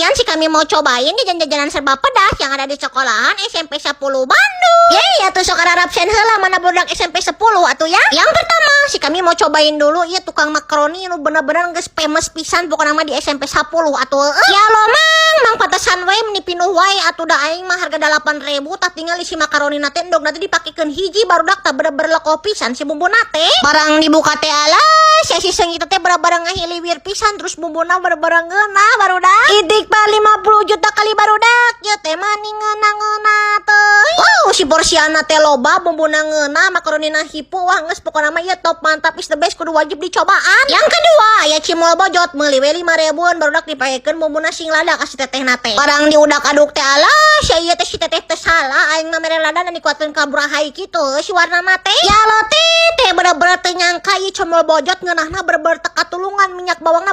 Sekalian sih kami mau cobain jajan-jajanan serba pedas yang ada di sekolahan SMP 10 Bandung. Ya tuh, sok absen heula, mana budak SMP 10 atuh ya. Yang pertama, si kami mau cobain dulu ya tukang makaroni nu bener-bener geus famous pisan pokokna mah di SMP 10 atuh. Ya lo, Mang, Mang, pantesan we meni pinuh wae atuh, da aing mah harga 8.000. Tah, tinggal isi makaroni na teh, endog na teh dipakekeun hiji, barudak. Tah, bener-bener leko pisan si bumbuna teh. Barang dibuka teh, alah, si seungit teh bener-bener ngahiliwir pisan, terus bumbuna bener-bener ngeunah, barudak. Idik pa 50 juta kali, barudak. Ya teh mani ngeunah-ngeunah teh. Wow, si porsiana teh loba, bumbuna ngeunah, makaronina hipu. Wah, geus pokona mah ieu top, mantap, is the best, kudu wajib dicobaan. Yang kedua, aya cimol bojot, meuli we 5 ribuan, barudak, dipakekeun bumbuna sing lada ka si teteh na teh. Barang diudak aduk teh, alah, si ieu teh si teteh teh salah, aing mah mere lada dan dikuatkeun ka burahay kitu si warna teh. Ya lo teh teh, bener-bener teu nyangka ieu cimol bojot ngeunahna, bener-bener teu katulungan minyak bawangna.